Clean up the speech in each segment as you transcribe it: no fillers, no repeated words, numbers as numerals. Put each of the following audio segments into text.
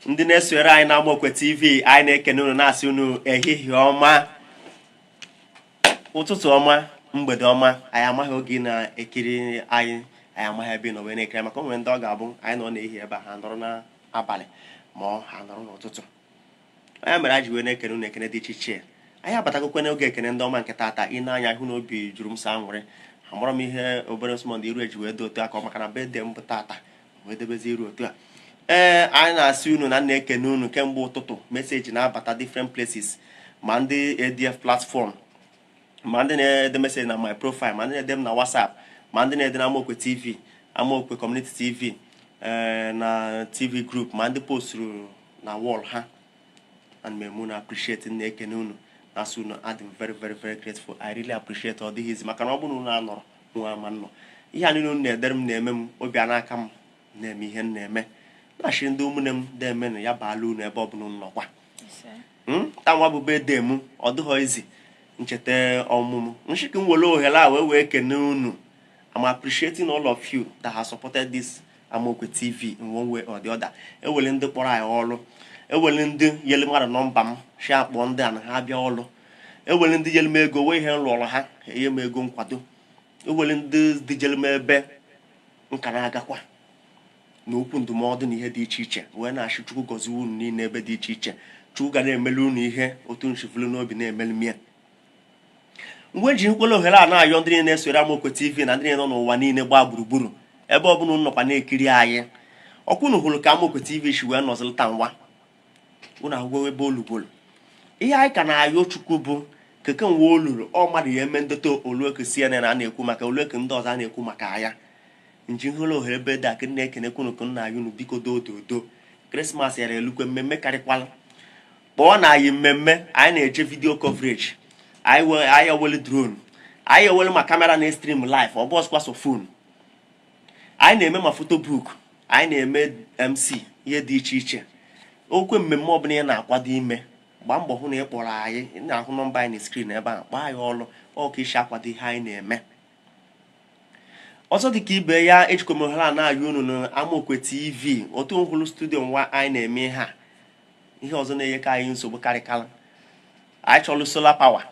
Ndị na-esonyere anyị na Amaokwe TV, anyị na-ekene unu, na-asị unu ehihie ọma, ụtụtụ ọma, mgbede ọma. Anyị amaghị oge ị na-ekiri anyị, anyị amaghị ebe ị nọ wee na-ekiri, maka o nwere ndị ọ ga-abụ anyị nọ n'ehihie ebe a, ha nọrọ n'abalị, ma ọ ha nọrọ n'ụtụtụ. Onye mere anyị ji wee na-ekene unu ekene dị iche iche. Anyị abatagokwe n'oge ekene ndị ọma nke taata. Ị na-anya hụ na obi juru m sọ aṅụrị. Amara m ihe obere Osmond iru eji wee dị otu aka, maka na birthday m bụ taata, wee debezi iru otu a. Ee, anyị na-asị unu na na-ekene unu kemgbe ụtụtụ. Message na-abata different places, ma ndị ADF platform, ma ndị na-ede message na my profile, ma ndị na-ede m na WhatsApp, ma ndị na-ede na Amaokwe TV, Amaokwe Community TV, ee, na TV group, ma ndị posturu na wall ha. And m unu appreciate, na-ekene unu, na-asị unu adị m very, very, very grateful. I really appreciate. Ọ dịghị izi, maka na ọ bụrụ na unu anọrọ, nwa ama nnọ. Ihe a niile unu na-edere m na-eme m obi a n'aka m na-eme ihe m na-eme, na-achị ndị ụmụnne m na-eme ya baala unu ebe ọ bụla unu nọkwa. Taa nwa bụ birthday m. Ọ dịghọ izi ncheta ọmụmụ nshiki m were ohere a wee kene unu. I'm appreciating all of you that have supported this Amaokwe TV in one way or the other. Ewele ndị kpọrọ anyị ọrụ, ewele ndị nyere mmadụ nọmba m shi akpọ ndị a na ha bịa ọrụ, ewele ndị nyere m ego wee ihe m lụọrọ ha, enye m ego nkwado, ewele ndị dijere m ebe nka na-agakwa na okwu ndụmọdụ na ihe dị iche iche, wee na-achị Chukwu gọzie unu niile ebe dị iche iche. Chukwu ga na-emelu unu ihe otu nchifulu n'obi na-emelu m ya. Mgbe eji nkwele ohere a na-ayọ ndị niile na-esore Amaokwe TV na ndị niile nọ n'ụwa niile gbaa gburugburu, ebe ọ bụla unu nọkwa na-ekiri anyị, ọkwa unu hụrụ ka Amaokwe TV si wee nọzilta nwa unu ahụgo ebe olugwolu. Ihe anyị ka na-ayọ Chukwu bụ keke nwe olulu ọ mmadụ ya eme ndote olueke CNN a na-ekwu maka olueke ndị ọzọ a na-ekwu maka ya. Nji nhụrụ ohere ebe dị akị na-ekenekwu unu nna anyị unu, biko dododo. Krismas yara elukwe, mmemme karịkwala. Kpọọ na anyị mmemme, anyị na-eje video coverage, anyị ewele drone, anyị ewele ma camera na stream live, ọ bụ ọsụkwa so phone anyị na-eme, ma photo book anyị na-eme, MC, ihe dị iche iche. Okwe mmemme ọbụla ị na-akwado ime, gbaa mbọ hụ na ị kpọrọ anyị. Ị na-ahụ nọmba anyị na screen ebe a, kpọọ anyị ọlụ ọ ka isi akwado ihe anyị na-eme. Ọzọ dịka ibe ya, ejikwa m ohere a na-ayọ unu na Amaokwe TV, otu nhụrụ studio nwa anyị na-eme ihe a. Ihe ọzọ na-enye ka anyị nsogbu karịkara, anyị chọrọ solar power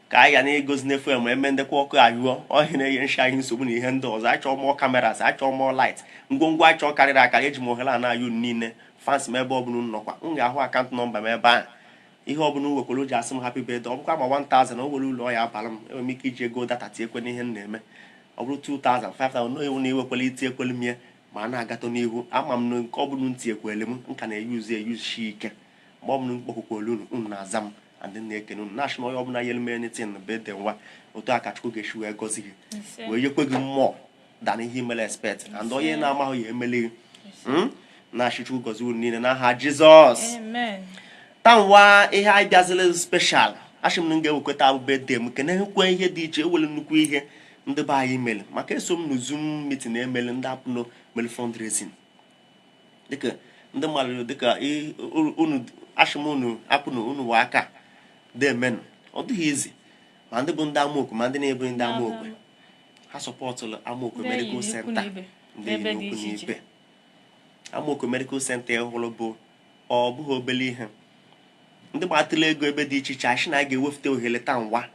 ka anyị ga na-egozi n'efu ma eme ndekwa ọkụ ayụọ ọhịa na-enye nshi anyị nsogbu na ihe ndị ọzọ. Anyị chọrọ more cameras, anyị chọrọ more light, ngwongwo anyị chọọ karịrị akarị. Eji m ohere a na-ayọ unu niile, fans m, ebe ọbụla unu nọkwa, m ga-ahụ account number m ebe ahụ. Ihe ọbụla m wekwara o ji asị m happy birthday, ọ bụkwa ma 1000 o nwere ụlọ ọ ya abalị m, enwere m ike iji ego data tinyekwe n'ihe m na-eme. Ọ bụrụ 2000, 5000, na ewu na iwekwela itinyekwelu m ya ma a na-agatọ n'ihu. Ama m na nke ọbụla m tinyekwele m nka na-eyuzu eyuzuchi ike. Mgbe ọbụla m kpọkwukwelu unu, unu na-aza m and na-ekene unu, na-achị na onye ọbụla nyere m anything na birthday nwa otu a, ka Chukwu ga-esi wee gọzi gị wee nyekwe gị mmụọ dana ihe imere expect and onye na-amaghị ya emeli gị. Na-achị Chukwu gọzi unu niile n'aha Jizọs. Amen. Taa ihe anyị bịazili special, achị m na m ga-ewekweta abụ birthday m kene nkwe ihe dị iche. Ewere nnukwu ihe ndị be anyị mere, maka eso m na Zoom meeting emele ndị apụno mere fundraising, dịka ndị mmadụ dịka unu achị m unu apụno unu wa aka demenụ. Ọ dịghị izi, ma ndị bụ ndị Amaokwe, ma ndị na-ebughị ndị Amaokwe, ha supportụlụ Amaokwe Ndị enyi Medical na ikwu Center na ibe. Ndị enyi N'ebe na dị ikwu iche na iche. ibe. Amaokwe Medical Center hụrụ bụ ọ bụghị obele ihe. Ndị gbatịla ego ebe dị iche iche, achị na a ga-ewefute ohere taa nwa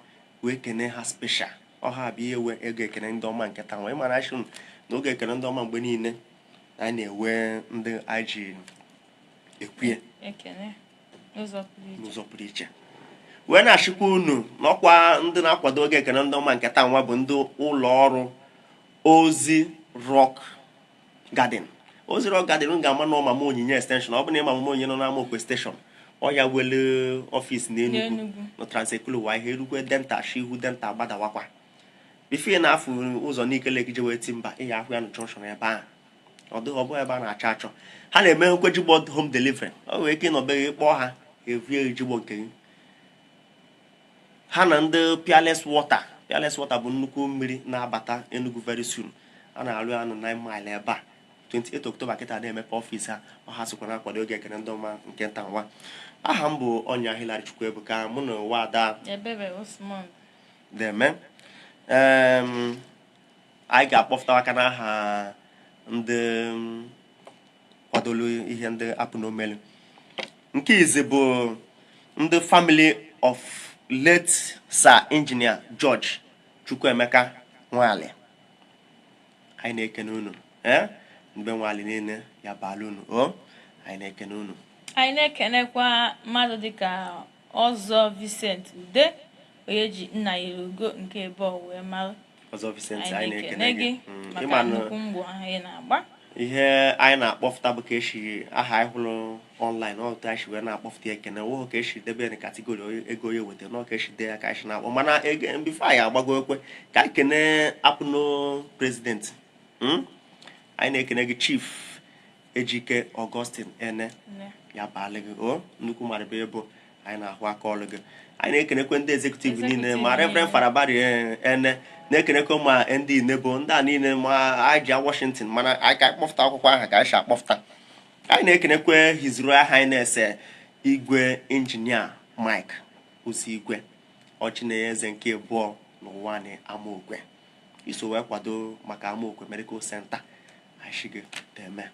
wee kene ha special. Ọha bụ ihe ewe ego ekene ndị ọma nke taa nwa. Ịmara achị na oge ekene ndị ọma mgbe niile anyị na-ewe ndị anyị ji ekwue Ekene n'ụzọ pụrụ iche. N'ụzọ pụrụ iche, wee na-achịkwa unu n'ọkwa ndị na-akwado oge ekene ndị ọma nke taa nwa bụ ndị ụlọ ọrụ Ozi Rock Garden. Ozi Rock Garden m ga-ama na Mama Onyinye extension. Ọ bụ na ịma Mama Onyinye nọ n'Amaokwe station, ọ ya wele office n'Enugu. N'Enugu. Na Trans-Ekulu ihe erukwe Delta shi ihu Delta gbadawakwa bifie na-afụ ụzọ n'Ikele Ekije wee ti mba ị ga-ahụ ya na junction ebe ahụ. Ọ dịghị ọ bụghị ebe a na-achọ achọ. Ha na-eme nkwe jigbo home delivery. Ọ nwere ike ịnọbeghị, kpọọ ha, evie jigbo nke gị. Ha na ndị Peerless Water. Peerless Water bụ nnukwu mmiri na-abata Enugu very soon. A na-arụ ya na 9 Mile ebe a, 28 October kịta na-emepe office ha. Ọ ha sokwa na-akwado oge ekene ndị ọma nke nta nwa. Aha m bụ Ọnya Hilary Chukwuebuka, mụ na ụwa ada Ebere Osmond. Deme. Anyị ga-akpọpụta aka n'aha ndị kwadoro ihe ndị apụ n'omelu. Nke izi bụ ndị family of late Sir Engineer George Chukwuemeka Nwali. Anyị na-ekene unu, ee, mgbe Nwali niile, ya baala unu o. Anyị na-ekene unu. Anyị na-ekenekwa mmadụ dịka Ọzọ Vincent Ude, onye ji nna ya ugo nke abụọ wee mara. Ọzọ Vincent, anyị anyị na-ekene na-ekene gị gị maka ịma na nnukwu mbọ ahụ ị na-agba. Ihe anyị na-akpọfụta bụ ka esi aha anyị hụrụ online, otu anyị si wee na-akpọfụta ekene wụhụ ka esi debe ya na category ego onye weta nọ, ka esi dee ya ka anyị si na-akpọ. Mana ego before anyị agbago ekwe ka anyị kene apụno president. Anyị na-ekene gị, Chief Ejike Augustine Ene. Nne. Ya baala gị o, nnukwu mmadụ bụ ebo anyị na-ahụ aka ọrụ gị. Anyị na-ekenekwe ndị executive niile, ma Executive Reverend niile. Farabari Ene, na-ekenekwe ma ndị Inebo, ndị a niile, ma Aja Washington. Mana anyị ka akpọfụta akwụkwọ ahụ ka anyị si akpọfụta. Anyị na-ekenekwe His Royal Highness Igwe Injinia Mike Ụzọigwe Ọchịna-eze nke abụọ n'ụwa anyị, Amaokwe, iso wee kwado maka Amaokwe Medical Center. Anyị deme.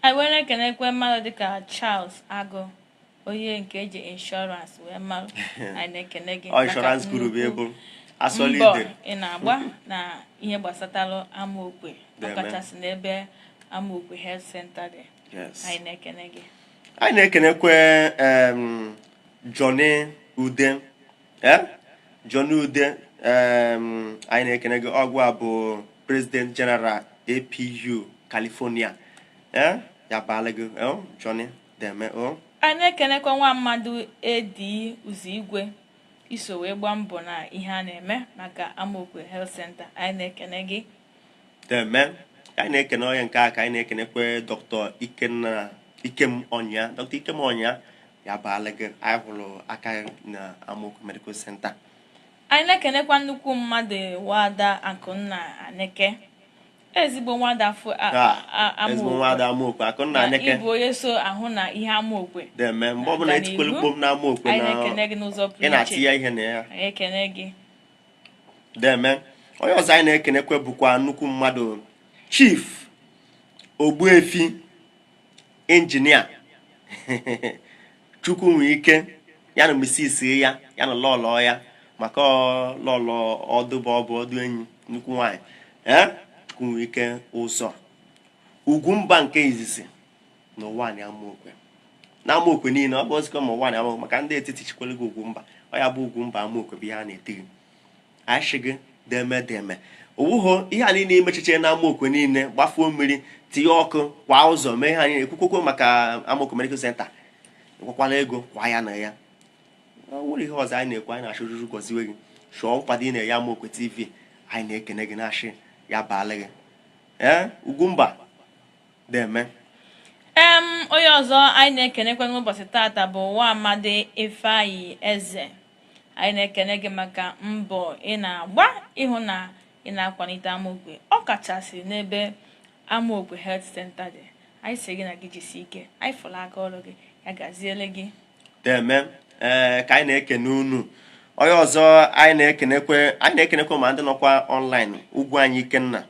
Anyị wee na-ekenekwe mmadụ dịka Charles Agụ, onye nke eji insurance wee mara. Anyị na-ekene gị ọ maka insurance guru bụ nnukwu ebo asọlide mbọ ị na-agba na ihe gbasatalụ Amaokwe, Deme. ọkachasị n'ebe Amaokwe Health Center dị. Yes. Anyị na-ekene gị. Anyị na-ekenekwe Johnny Ude, Johnny Ude, anyị na-ekene gị. Ọgwụ a bụ President General APU California, ya baala gị, Johnny, deme o. Anyị na-ekenekwa nwa mmadụ edi ụzọ igwe iso wee gbaa mbọ na ihe a na-eme maka Amaokwe Health Center. Anyị na-ekene gị. Deme. Anyị na-ekene onye nke a ka anyị na-ekenekwe Dr. Ikenna Ikem Ọnya, Dr. Ikem Ọnya, ya baala gị. Anyị hụrụ aka na Amaokwe Medical Center. Anyị na-ekenekwa nnukwu mmadụ Nwada Akụnna Aneke, ezigbo nwada afọ ezigbo Amaokwe. Nwada Amaokwe Akụnna Na Aneke. ịbụ onye so ahụ na ihe Amaokwe Deme. Mgbe ọbụla na-aga etikwelu n'ihu. kpom na Amaokwe Anyị na na-ekene gị n'ụzọ pụrụ ị iche. na-atinye ihe na ya. Anyị ekene gị. Deme. Onye ọzọ anyị na-ekenekwe bụkwa nnukwu mmadụ, Chief Ogbuefi Injinia Chukwu nwee ike ya na Mrs ya, ya na lọlọ ya, maka ọ lọlọ ọdụ bụ ọ bụ ọdụ enyi nnukwu nwanyị, ee, Chukwu nwee ike ụzọ Ugwumba nke izizi n'ụwa anyị Amaokwe, na Amaokwe niile. Ọ bụ ozikọ ma ụwa anyị Amaokwe, maka ndị etiti chikwere gị Ugwumba. Ọ ya bụ Ugwumba Amaokwe bụ ihe a na-eti gị. Anyị sị gị deme, deme. Owuho ihe a niile imechiche na Amaokwe niile, gbafuo mmiri, tinye ọkụ kwa ụzọ, mee ihe anyị ekwukwokwo maka Amaokwe Medical Center, ekwekwala ego kwa ya na ya. Ọ nwere ihe ọzọ anyị na-ekwu? Anyị na-achọ ojuju gọziwe gị, chọọ nkwado ị na-enye Amaokwe TV. Anyị na-ekene gị, na-achị ya baala gị, ee, Ugwumba, deme. Onye ọzọ anyị na-ekenekwa n'ụbọchị tata bụ nwa amadi Ifeanyị Eze. Anyị na-ekene gị maka mbọ ị na-agba ịhụ na ị na-akwalite Amaokwe, ọ kachasị n'ebe Amaokwe Health Center dị. Anyị sị gị na gị jisi ike. Anyị fụrụ aka ọrụ gị. Ya gaziele gị. Deme. Ee, ka anyị na-ekene unu. Onye ọzọ anyị na-ekenekwe, anyị na-ekenekwe ma ndị nọkwa online, ugwu anyị Ikenna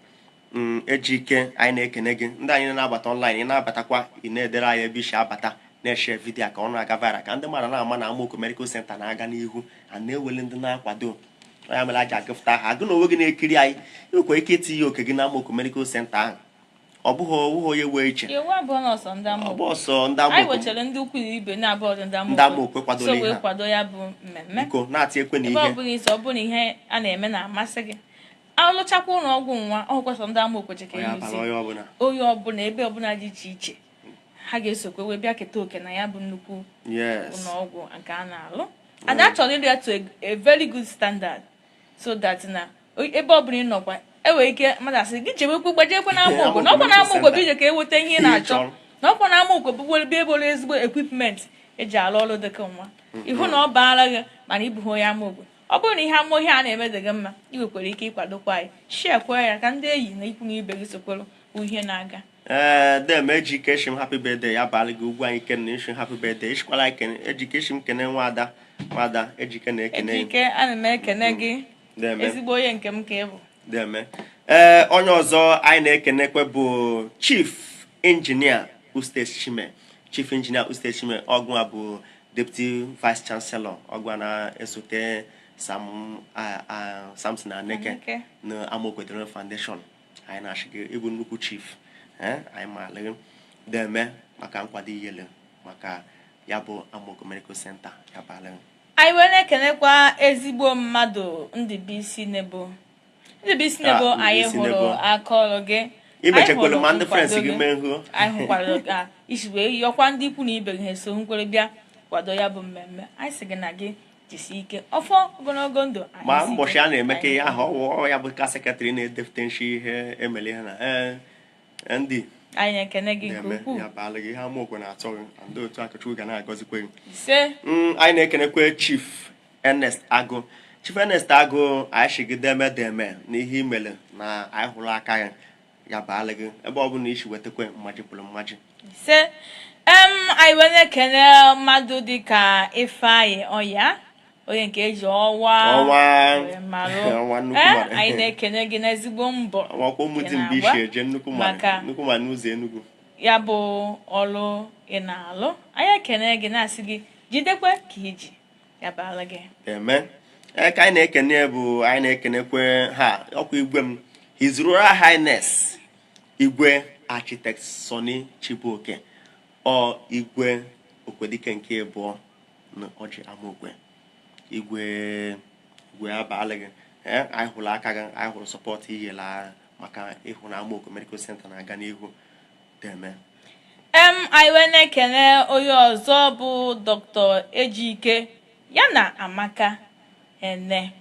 Ejike, anyị na-ekene gị. Ndị anyị na-abata online, ị na-abatakwa, ị na-edere anyị ebe isi abata, na-eshare video ka ọ na-aga viral, ka ndị mmadụ na-ama na Amaokwe Medical Center na-aga n'ihu a na-ewele ndị na-akwado ya mere aji agụfụta ha. Agụ na onwe gị na-ekiri anyị, ị nwekwa ike itinye oke gị na Amaokwe Medical Center ahụ. Ọ bụghị ọwụghị onye wee iche. Iwu abụọ na ọsọ ndị ọ Amaokwe bụ ọsọ ndị anyị Amaokwe wechara ndị ukwu na ibe na-abụọ ndị ndị Amaokwe Amaokwe kwadoro so ihe wee a. kwado ya bụ mmemme. Biko, na-atị ekwe na ebe ihe ọbụla isi, ọ bụla ihe a na-eme na-amasị gị, alụchakwa ụlọ ọgwụ nwa ọgwụkwa sọ ndị Amaokwe cheka onye ya abala isi onye ọbụla. Onye ọbụla, ebe ọbụla dị iche iche, ha ga-esokwe wee bịa keta oke na ya bụ nnukwu ụlọ ọgwụ nke a na-alụ, and a chọrọ ịrụ ya to a very good standard, so that na ebe ọbụla ị nọkwa, enwere ike mmadụ asị gị jewekwe, gbajekwe na Amaokwe, na ọkwa na Amaokwe bụ ije ka eweta ihe ị na-achọ, chọrọ. Na ọkwa na Amaokwe bụ ebe ebere ezigbo equipment eji alụ ọrụ dịka nwa ịhụ na ọ baara gị. Mana ịbụghị onye Amaokwe, ọ bụrụ na ihe ama ihe a na-eme dị gị mma, ị nwekwara ike ịkwadokwa anyị, share ya ka ndị enyi na ikwu na ibe gị sokwere bụ ihe na-aga. Ee, dem Ejike eshim happy birthday. Ya baala gị, ugwu anyị Ikenna, ishim happy birthday. Ishikwala ekene Ejike, ishim kene nwada nwada Ejike na-ekene gị. Ejike, ana m ekene gị. Deme. Ezigbo onye nke m ka ị bụ. Deme. Ee, onye ọzọ anyị na-ekenekwe bụ Chief Engineer Ustes Chime. Chief Engineer Uste Chime, ọgụnwa bụ Deputy Vice Chancellor, ọgụnwa na-esote Samson Aneke Aneke. Na Amokwe Development Foundation. Anyị na-achị gị ịbụ nnukwu chief, anyị maala gị. Deme maka nkwado iyele maka ya bụ Amokwe Medical Center. Ya baala gị. Anyị wee na-ekenekwa ezigbo mmadụ Ndụbụisi Nebo. Ndụbụisi Nebo, Ah, anyị Ndụbụisi hụrụ Nebo. aka ọrụ gị. Imechekwelu Anyị ma hụrụ ndị friends nkwado gị gị. mee hụ. Anyị hụkwara ka isi wee yọkwa ndị ikwu na ibe gị ha eso nkwere bịa kwado ya bụ mmemme. Anyị sị gị na gị jisie ike, ọfọ ogologo ndụ, ahụ Ma isi ike. mbọchị a na-eme ka ihe Anyị ahụ ọwụ ya bụ ka secretary na-edefute nshi ihe emele ihe na ee ndị anyị na-ekene gị nke na-eme ukwuu. Ya baala gị. Ihe Amaokwe na-atọ gị na ndị otu Akachukwu ga na-agọzikwe gị. Ise. Anyị na-ekenekwe Chief Ernest Agụ. Chief Ernest Agụ, anyị shi gị deme deme n'ihe imele na anyị hụrụ aka ya. Ya baala gị ebe ọ bụla isi wetakwe mmaji pụrụ mmaji. Ise. Anyị wee na-ekene mmadụ dịka Ifeanyị Ọya, onye nke eji ọnwa Ọnwa. wee marụ. Ọnwa nnukwu mmadụ. Anyị na-ekene gị n'ezigbo mbọ ọnwakwa ụmụ ị dị mgbe na-agba isi eje nnukwu mmadụ maka nnukwu mmadụ n'ụzọ Enugu. Ya bụ ọrụ ị na-alụ. Anyị ekene gị, na-asị gị jidekwe ka iji. Ya baala gị. Eme ee ka anyị na-ekene bụ anyị na-ekenekwe ha ọkwa igwe m, His Royal Highness Igwe Architect Sonny Chibuoke, ọ igwe Okwedike nke abụọ na Ọjị Amaokwe. Igwe, igwe, abalị gị. Ee, anyị hụrụ aka gị, anyị hụrụ support iyela maka ịhụ na Amaokwe Medical Center na-aga n'ihu. Deme. Anyị wee na-ekene onye ọzọ bụ Dr. Ejike ya na Amaka Ene.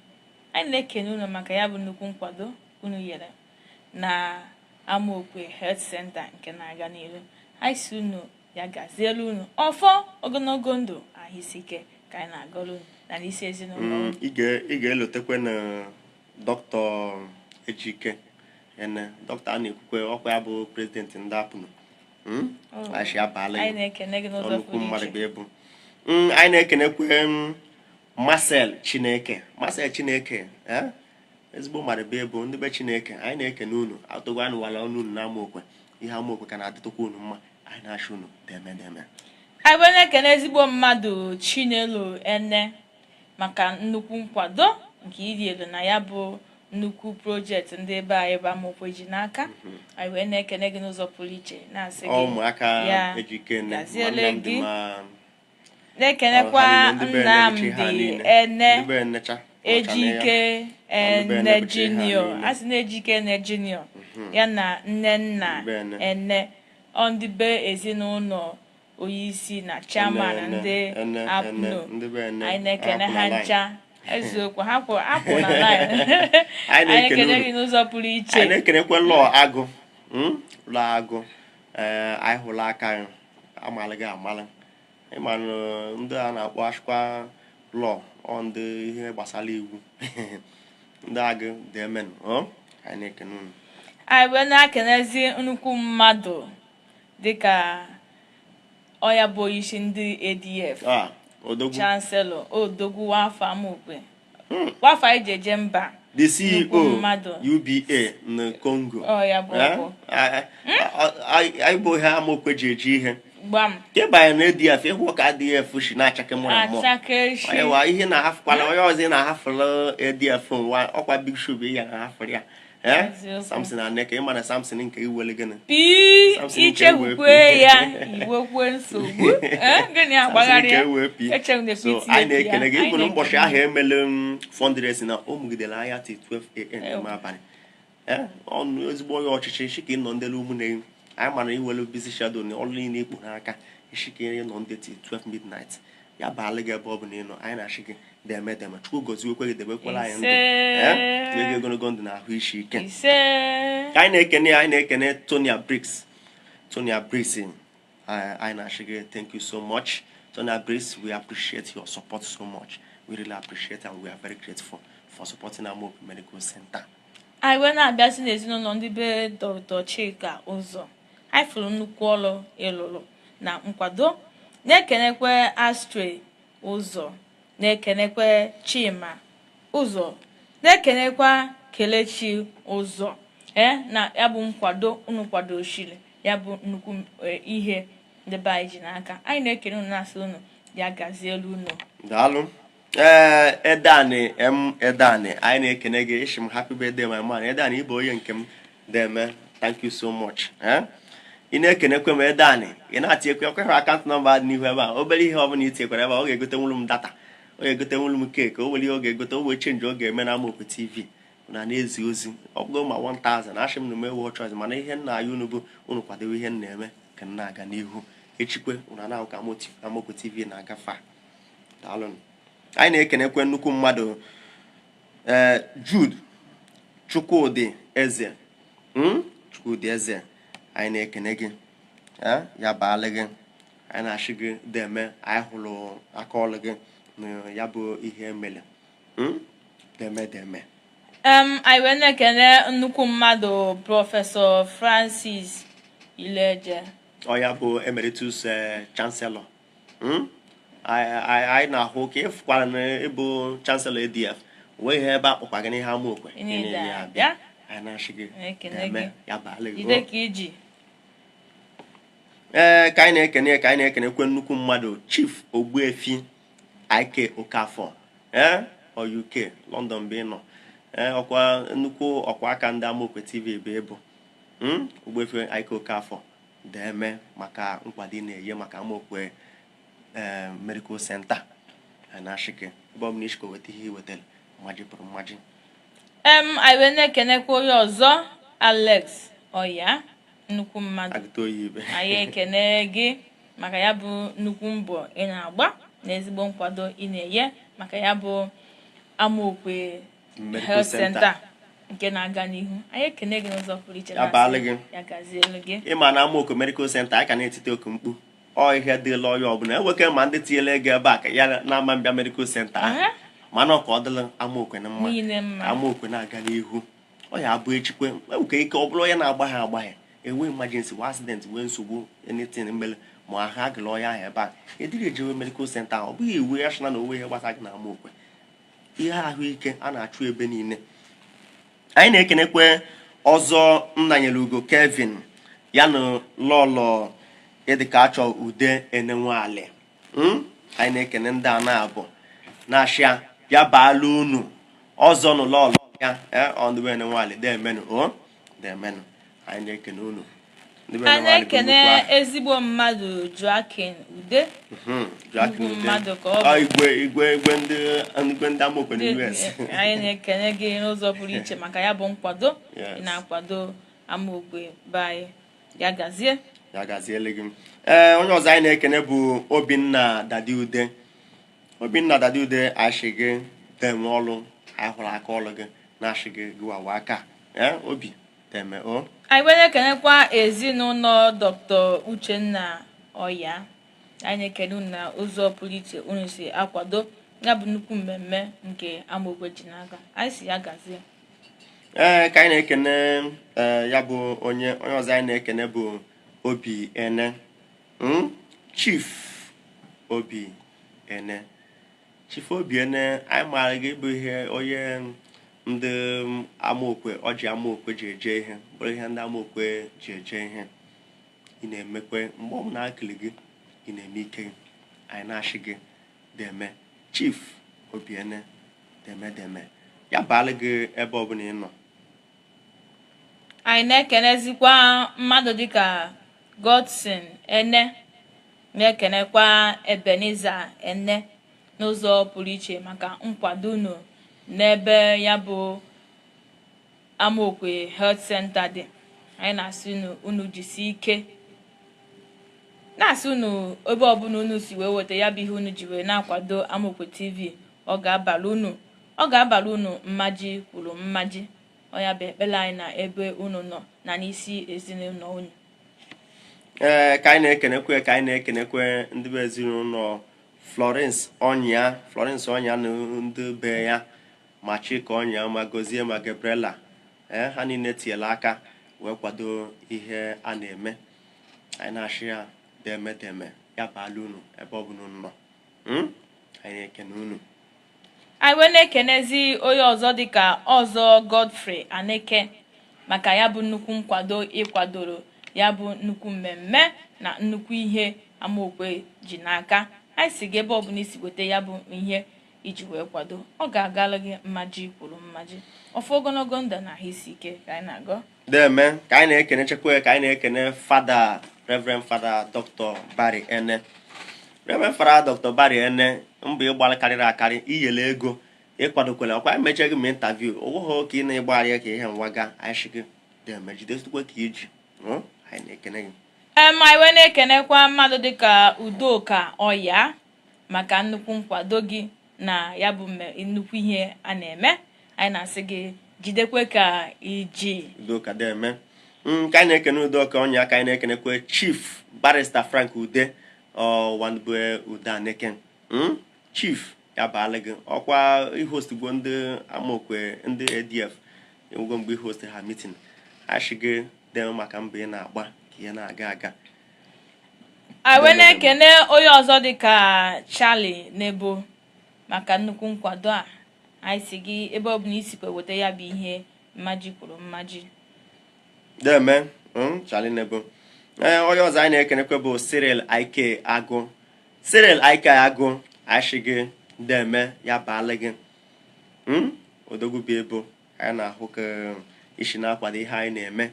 Anyị na-ekene unu maka ya bụ nnukwu nkwado unu nyere na Amaokwe Health Center nke na-aga n'ihu. Anyị si unu ya gazielu unu, ọfọ ogologo ndụ, ahụ isi ike ka anyị na-agọrọ unu na n'isi ezinụlọ unu. Ị ga-elotekwe na Dr. Ejike Ene, dọkịta a na-ekwukwe ọkwa ya bụ president ndị apụnụ. Oh. Anyị abaala Anyị gị. na-ekene gị n'ụzọ nnukwu pụrụ mmadụ iche. bụ ebu. Anyị na-ekenekwe Marcel Chineke. Marcel Chineke, ezigbo mmadụ bụ ebu ndị be Chineke. Anyị na-ekene unu atụgo anụwala ọnụ unu na Amaokwe. Ihe Amaokwe ka na-adịtụkwa unu mma. Anyị na-achọ unu deme deme. Anyị wee na-ekene ezigbo mmadụ Chinelo Ene maka nnukwu nkwado nke iri elu na ya bụ nnukwu project ndị ebe anyị bụ Amaokwe ji n'aka. Anyị wee na-ekene gị n'ụzọ pụrụ iche, na-asị Ọ gị ụmụaka ya Ejike ma gaziele Nnamdi gị. ma Na-ekenekwa ha niile, ndị be Enebuchi ha Nnamdi niile. Ene, Ndị be Enecha Ejike Ndị be Ene Enebuchi ha Junior niile. A sị na Ejike Ene Junior ya na Nnenna Ndị be Ene. Ene, ọ ndị be ezinụlọ onyeisi na chairman Ene, ndị Ene, Ene, apno. ndị be Ene, Anyị na-ekene akwụ ha na line. ncha. Eziokwu, ha kwụ akwụ na line. Anyị Anyị na-ekene ekene unu. gị n'ụzọ pụrụ iche. Anyị na-ekenekwe lọọ agụ, Lọọ agụ, ee, anyị hụrụ aka anyị, amalị gị amalị. Ịma na ndị a na-akpọ achịkwa lọọ ọ ndị ihe gbasara iwu, ndị agụ demen ọ anyị na-ekene unu. Anyị wee na-ekenezi nnukwu mmadụ dịka ọya bụ onyeisi ndị ADF, Ah, odogwu. Chancellor Odogwu Nwafọ Amaokwe, nwafọ anyị ji eje mba. The CEO Nnukwu mmadụ. UBA na Congo. Ọ ya bụ Eh? ọkụ. Anyị bụ ihe Amaokwe ji eji ihe Gbam. nke banyere na ADF. Ịhụ ka ADF si na-achake mụ na mmụọ. Achakeshi. Onye wa ihe na-ahafụkwala onye ọzọ ị na-ahafụrụ ADF nwa ọkwa big shoe bụ ihe na-ahafụrụ ya. Eh? Eziokwu. Samson Aneke, ịma na Samson nke iwele gịnị? Pii. Samson nke Ichekwukwe ewepụ. ya iwekwe nsogbu. Eh, gịnị agbagharị ya? Samson nke ewepụ. Echeghị na So ekwiti anyị na-ekele gị. Anyị Ịbụ na ụbọchị na-ekele. ahụ emele m fundraising na o mugidere anya till 12 a.m. n'ime abalị. Ee, ọnụ ezigbo onye ọchịchị isi ka ị nọ ndelu ụmụnne gị. Anyị mara iwelu busy schedule na ọrụ niile ikpu n'aka isi ka ị nọ ndị till 12 midnight. Ya baala gị ebe ọ bụla ị nọ. Anyị na-achị gị deme deme. Chukwu goziwekwe gị, debekwala anyị ndụ. Ise. Ee, nye gị ogologo ndụ na ahụ isi ike. Ise. Ka anyị na-ekene ya, anyị na-ekene Tonia Briggs. Tonia Briggs, anyị na-achị gị thank you so much. Tonia Briggs, we appreciate your support so much. We really appreciate and we are very grateful for supporting Amaokwe Medical Center. Anyị wee na-abịazi n'ezinụlọ ndị be Dr. Chika Ụzọ. Anyị fụrụ nnukwu ọrụ ịlụrụ na nkwado. Na-ekenekwe Astre Ụzọ, na-ekenekwe Chima Ụzọ, na-ekenekwa Kelechi Ụzọ, ee, na ya bụ nkwado unu kwadochiri ya bụ nnukwu ihe. Ndị be anyị ji n'aka. Anyị na-ekene unu, na-asị unu ya gazielu unu. Daalụ. Ee, Edani M Edani, anyị na-ekene gị. Ị shị m, "Happy birthday, my man." Edani, ịbụ onye nke m. Deme, thank you so much. Eh? Ị na-ekenekwe m, Edani, ị na-atinyekwe ọkwa account number dị n'ihu ebe a. Obere ihe ọbụla i tinyekwara ebe a, ọ ga-egotenwuru m data, ọ ga-egotenwuru m cake, o nwere ihe ọ ga-egote, o wee change ọ ga-eme na Amaokwe TV na na-ezi ozi. Ọ bụgo ma 1000, achị m na mewe choice, mana ihe nna ya unu bụ unu kwadobe ihe m na-eme ka m na-aga n'ihu. Echikwe unu na-ahụ ka Amaokwe TV na-agafe a. Daalụnụ. Anyị na-ekenekwe nnukwu mmadụ, ee, Jude Chukwudị Eze. Chukwudị Eze, anyị na-ekene gị. Ee, ya baala gị. Anyị na-achị gị, deme. Anyị hụrụ aka ọlụ gị na ya bụ ihe emere. Deme, deme. Anyị wee na-ekene nnukwu mmadụ, Prọfesọ Francis Ileje. Ọ ya bụ emeritus chancellor. Anyị na-ahụ ka ịfụkwara na ịbụ chancellor ADF wee ihe ebe akpọkwa gị n'ihe Amaokwe. Ị na-ede Ị na-enye abịa. Anyị na-achị gị. Na-ekene Deme, gị. ya baala gị. Jide ka iji. Ee, ka anyị na-ekene, ka anyị na-ekenekwe nnukwu mmadụ, Chief Ogbuefi IK Okafọ. Ee, ọ UK, London bụ ịnọ. Ee, ọkwa nnukwu ọkwa aka ndị Amaokwe TV bụ ịbụ. Ogbuefi IK Okafọ, deme maka nkwado ị na-enye maka Amaokwe ee Medical Center. Anyị na-achị gị, ebe ọ bụla ishikọ weta ihe i wetara, mmaji pụrụ mmaji. Anyị wee na-ekenekwa onye ọzọ, Alex Ọya, nnukwu mmadụ. Agụta oyi ibe. Anyị ekene gị maka ya bụ nnukwu mbọ ị na-agba na ezigbo nkwado ị na-enye maka ya bụ Amaokwe Medical Health Center. Center nke na-aga n'ihu. Anyị ekene gị n'ụzọ pụrụ iche. Ya na-asị baala gị. Ya gazielu gị. Ịma na Amaokwe Medical Center, anyị ka na-etite oku mkpu. Ọ ihe dịla onye ọbụla enweke, ma ndị tinyela ego ebe a ka ya na-ama mbịa medical center ahụ, mana ọ ka ọ dịla Amaokwe na mma. Niile mma. Ka Amaokwe na-aga n'ihu. Ọ ya abụ echikwe enweke ike ọ bụrụ onye na-agbagha agbagha, enwe emergency wee accident, wee nsogbu, anything mere ma ahụ agụla onye ahụ ebe a, ediri ejewe medical center ahụ. Ọ bụghị iwu ya chịna na onwe ihe gbasara gị na Amaokwe. Ihe ahụike a na-achụ ebe niile. Anyị na-ekenekwe ọzọ Nnanyere Ugo Kevin, ya na lọlọ ịdịka achọ ude enenwali. Anyị na-ekene ndị a na-abụ na-ashịa bịa baala unu ọzọ nụ lọlọ ya ọndịbe enenwali, demenụ o, demenụ. Anyị na-ekene unu ndị be Anyị Enenwali bụ na-ekene nnukwu aha. Ezigbo mmadụ Joaquin Ude. Joaquin Nnukwu Ude. mmadụ ka ọ bụ. Ọ, igwe igwe igwe ndị igwe ndị Amaokwe na US. Anyị na-ekene gị n'ụzọ pụrụ iche maka ya bụ nkwado ị na-akwado Amaokwe be anyị. Ya gazie. Ya gaziele gị. Ee, onye ọzọ anyị na-ekene bụ Obinna Dadi Ude. Obinna Dadi Ude, ashị gị deme ọlụ. Anyị hụrụ aka ọlụ gị, na-ashị gị gịwawa aka. Ee, Obi, deme o. Anyị wee na-ekenekwa ezinụlọ Dr. Uchenna Ọya. Anyị na-ekene unu na ụzọ pụrụ iche unu si akwado ya bụ nnukwu mmemme nke Amaokwe ji n'aka. Anyị si ya gazie. Ee, ka anyị na-ekene, ee, ya bụ onye onye ọzọ anyị na-ekene bụ Obi Ene. Chief Obi Ene, Chief Obi Ene, anyị maara gị bụ ihe onye ndị Amaokwe ọji Amaokwe ji eje ihe, bụrụ ihe ndị Amaokwe ji eje ihe. Ị na-emekwe mgbe ọbụla akịrị gị, ị na-eme ike gị. Anyị na-achị gị, deme, Chief Obi Ene, deme, deme, ya baala gị ebe ọbụla ị nọ. Anyị na-ekenezikwa mmadụ dịka Godson Ene, na-ekenekwa Ebenezer Ene n'ụzọ pụrụ iche maka nkwado unu n'ebe ya bụ Amaokwe Health Center dị. Anyị na-asị unu, unu jisie ike, na-asị unu ebe ọbụla unu si wee weta ya bụ ihe unu ji wee na-akwado Amaokwe TV, ọ ga-abalị unu, ọ ga-abalị unu mmaji kwuru mmaji. Ọ ya bụ ekpere anyị na ebe unu nọ na n'isi ezinụlọ unu. Ee, ka anyị na-ekenekwe, ka anyị na-ekenekwe ndị be ezinụlọ Florence Ọnya, Florence Ọnya na ndị be ya, ma Chika Ọnya, ma Gozie, ma Gabriela. Ee, ha niile tinyere aka wee kwado ihe a na-eme. Anyị na-achị ya, deme, deme, ya baala unu ebe ọ bụla unu nọ. Anyị na-ekene unu. Anyị wee na-ekenezi onye ọzọ dịka ọzọ Godfrey Aneke maka ya bụ nnukwu nkwado ịkwadoro. Ya bụ nnukwu mmemme na nnukwu ihe Amaokwe ji n'aka. Anyị si gị ebe ọbụla isi weta ya bụ ihe iji wee kwado, ọ ga-agala gị mmaji kwuru mmaji. Ọfọ ogologo ndụ na ahụ isi ike ka anyị na-agọ. Deme, ka anyị na-ekene chekwa, ka anyị na-ekene Fada, Reverend Fada Dr. Barry Ene, Reverend Fada Dr. Barry Ene. Mbọ ịgbalị karịrị akarị, iyele ego ịkwadokwele ọkwa anyị mechie gị ma interview onweghị ka ị na-ịgbagharị ka ihe nwaga anyị shi gị. Deme, jidesikwa ka iji. Anyị na-ekene gị. Anyị wee na-ekenekwa mmadụ dịka Udoka Ọya maka nnukwu nkwado gị na ya bụ nnukwu ihe a na-eme. Anyị na-asị gị jidekwe ka iji. Udoka, deme. Ka anyị na-ekene Udoka Ọnya, ka anyị na-ekenekwe Chief Barrister Frank Ude ọwanbue Ude Aneke. Chief, ya baala gị ọkwa ihost gbo ndị Amaokwe, ndị ADF enwego mgbe ihost ha meeting. Achị gị deme maka mbọ ị na-agba ka ihe na-aga aga. Anyị wee na-ekene onye ọzọ dịka Charlie Nebo maka nnukwu nkwado a. Anyị si gị ebe ọ bụla isikwa weta ya bụ ihe, mmaji kwuru mmaji. Deme, Charlie Nebo. Ee, onye ọzọ anyị na-ekenekwe bụ Cyril Ike Agụ. Cyril Ike Agụ, achị gị deme, ya baala gị. Odogwu bi ebo anyị na-ahụ ka isi na-akwado ihe anyị na-eme.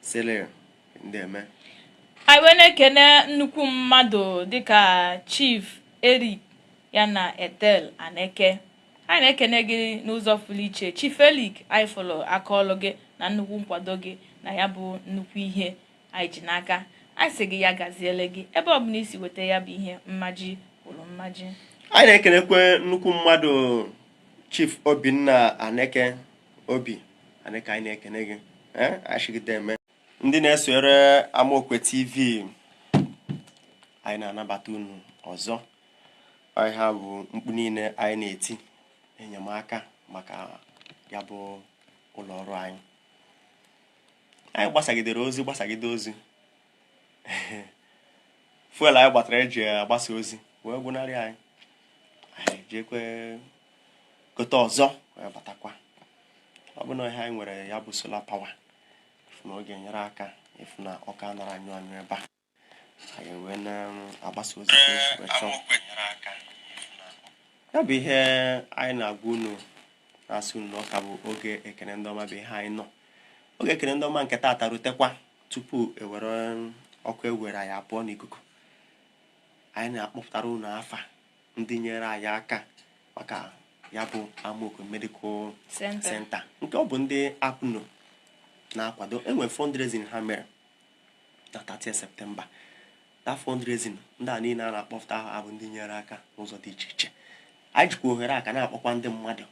Cyril, deme. Anyị wee na-ekene nnukwu mmadụ dịka Chief Eric ya na Etel Aneke. Anyị na-ekene gị n'ụzọ pụrụ iche, Chief Eric. Anyị fụrụ aka ọlụ gị na nnukwu nkwado gị na ya bụ nnukwu ihe anyị ji n'aka. Anyị sị gị ya gaziele gị ebe ọbụla isi weta ya bụ ihe, mmaji kwuru mmaji. Anyị na-ekenekwe nnukwu mmadụ Chief Obinna Aneke, Obi Aneke. Anyị na-ekene gị. Ee, achịgide eme ndị na-esonyere Amaokwe TV, anyị na-anabata unu ọzọ. Ha bụ mkpu niile anyị na-eti enyemaka maka ya bụ ụlọ ọrụ anyị. Anyị gbasagidere ozi, gbasagide ozi, fuel anyị gbatara eji agbasa ozi wee gwụnarị anyị. Anyị jekwe gote ọzọ wee batakwa. Ọ bụ na ihe anyị nwere ya bụ solar power, ifu na ọ ga-enyere aka ịfụ na ọka nara anyụ anyụ ebe a, anyị wee na-agbasa ozi ka esi wee chọọ. Ya bụ ihe anyị na-agwa unu, na-asị unu na ọka bụ oge ekene ndị ọma bụ ihe anyị nọ. Oge ekene ndị ọma nke taata rutekwa tupu ewere ọkụ ewere anyị apụọ n'ikuku. Anyị na-akpọpụtara unu afa ndị nyere anyị aka maka ya bụ Amaokwe Medical Center. Center, nke ọ bụ ndị APNO na-akwado. Enwe fundraising ha mere na 30 September. That fundraising, ndị a niile a na-akpọpụta aha bụ ndị nyere aka n'ụzọ dị iche iche. Anyị jikwa ohere a ka na-akpọkwa ndị mmadụ,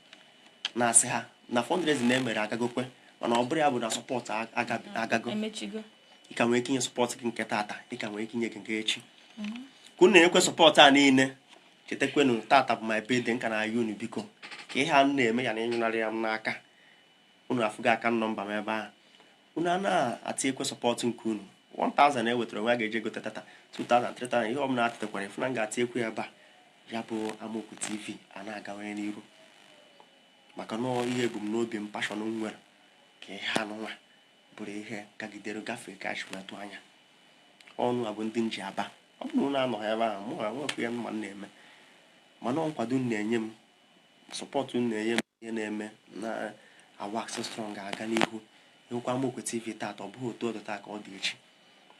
na-asị ha na fundraising na-emere agagokwe, mana ọ bụrụ ya bụ na support agago. Emechigo. Ị ka nwee ike inye support gị nke tata, ị ka nwee ike inye gị nke echi. Ka unu na-enyekwe support a niile, chetakwenụ tata bụ my birthday. Nka na ayọ unu, biko, ka ihe a na-eme ya na ịnyụnarị ya m n'aka unu. Afụgo aka nọmba m ebe ahụ, unu a na-atinyekwe support nke unu. 1000 ewetara onwe a ga-eji egote tata, 2000, 3000, ihe ọbụla atịtekwara ịfụ na m ga-atinyekwu ya ebe a. Ya bụ Amaokwe TV a na-agawanye n'iru, maka na ihe ebumnobi m, passion m nwere ka ihe anụnwa bụrụ ihe gagidere gafee ka anyị wee tụ anya. Ọnụ a bụ ndị nji aba. Ọ bụrụ na unu anọghị ebe ahụ, mụ nwekwa ya mma m na-eme, mana ọ nkwado unu na-enye m, support unu na-enye m, ihe na-eme na awax strong aga n'ihu. Ịhụkwa Amaokwe TV taata, ọ bụghị otu ọ dị taa ka ọ dị echi.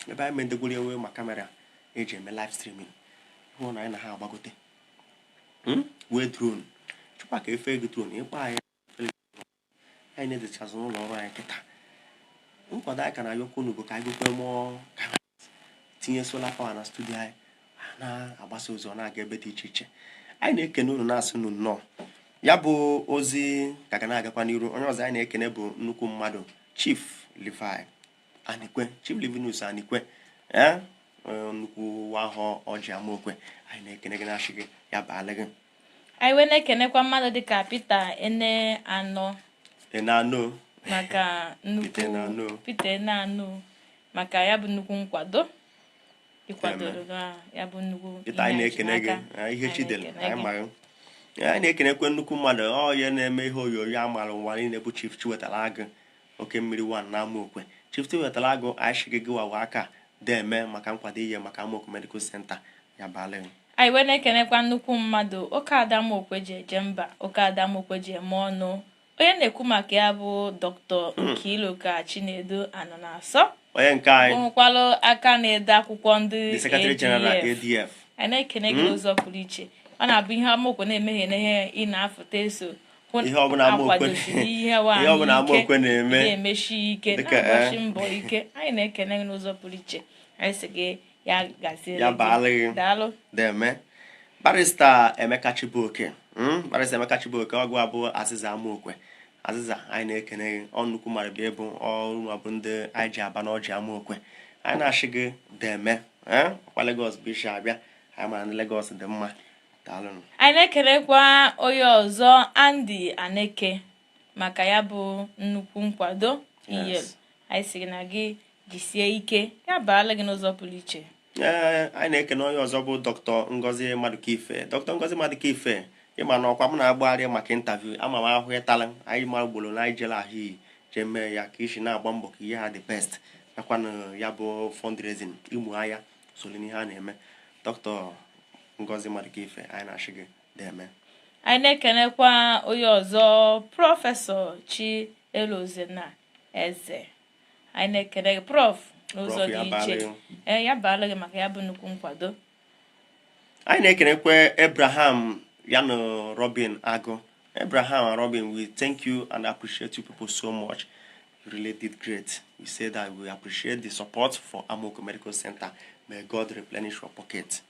Ebe anyị mendegwere enwe ma camera eji eme live streaming, hụ na anyị na ha agbagote. Wee drone chụkwa ka efe gị drone ịkpọ anyị. Anyị na-edechazụ n'ụlọ ọrụ anyị kịta. Nkwado anyị ka na-ayọkwa unu bụ ka anyị gokwe mụọ camera, tinye solar power na studio anyị, na-agbasa ozi, ọ na-aga ebe dị iche iche. Anyị na-ekene unu, na-asị unu nnọọ. Ya bụ ozi ka ga na-agakwa n'iru. Onye ọzọ anyị na-ekene bụ nnukwu mmadụ Chief Levi Anikwe, Chief Livinus Anikwe. Ee, nnukwu ahọ ọjị Amaokwe, anyị na-ekene gị, na-achị gị ya baala gị. Anyị wee na-ekenekwa mmadụ dịka Peter Ene Anọ. Ene-anọ. Maka Peter Ene-anọ. nnukwu Peter Ene-anọ, maka ya bụ nnukwu nkwado ịkwadoro na ya bụ nnukwu Peter, anyị na-ekene gị. anyị ihe ji chidere n'aka. anyị maghị. Anyị na-ekenekwe nnukwu mmadụ ọ ya na-eme ihe onyonyo a maara ụwa niile bụ Chief Chiwetara Agụ Oke Mmiri Wan na Amaokwe. Chief Chiwetalụ Agụ, anyị sị gị gịwawa aka deme maka nkwado ihe maka Amaokwe Medical Center. Ya baala gị. Anyị wee na-ekenekwa nnukwu mmadụ, oke ada Amaokwe ji eje mba, oke ada Amaokwe ji eme ọnụ. Onye na-ekwu maka ya bụ Dr. Nkiruka Chinedu Anọnasọ, onye nke anyị, bụrụkwalụ aka na-ede akwụkwọ ndị the Secretary General ADF. ADF. Anyị na-ekene gị n'ụzọ pụrụ iche. Ọ na-abụ ihe Amaokwe na-emeghe n'ihe ị na-afụta eso hụ. Ihe ọbụla Amaokwe akwadosiri ihe wa ihe ọbụla ike, Amaokwe na-eme, na-emechi ike, dịka, na-agbasi mbọ ike. Anyị na-ekene gị n'ụzọ pụrụ iche. Anyị sị gị ya gaziere Ya gị. baala gị. Daalụ. Deme Barrister Emeka Chibuoke, Barrister Emeka Chibuoke, ọgụ abụọ azịza Amaokwe azịza, anyị na-ekene gị. Ọ nnukwu mmadụ bụ ịbụ ọrụ bụ ndị anyị ji aba n'ọjị Amaokwe. Anyị na-achị gị deme. Ọkwa Lagos bụ isi abịa, anyị mara na Lagos dị mma. Daalụnụ. Anyị na-ekelekwa onye ọzọ, Andy Aneke, maka ya bụ nnukwu nkwado ihe. Anyị sị na gị jisie ike, ya baala gị n'ụzọ pụrụ iche. Ee, anyị na-ekene onye ọzọ bụ Dr. Ngozi Madụkife. Dr. Ngozi Madụkife, ịma na ọkwa m na-agbagharị maka interview, ama m ahụ ịtala anyị ma ugboro na anyị jere ahụ iyi jee mee ya, ka isi na-agba mbọ ka ihe ha dị best, nakwa na ya bụ fundraising ịmụ anya soro n'ihe a na-eme. Dr. Ngozi Madụkife, anyị na-achị gị deme. Anyị na-ekenekwa onye ọzọ, Prọfesọ Chielozena Eze. Anyị na-ekene gị, Prof, n'ụzọ Prof, ya dị baala iche. gị. Ee, ya baala gị maka ya bụ nnukwu nkwado. Anyị na-ekenekwe Abraham ya na Robin Agụ. Abraham and Robin, we thank you and appreciate you people so much. You really did great. We say that we appreciate the support for Amaokwe Medical Center. May God replenish your pocket.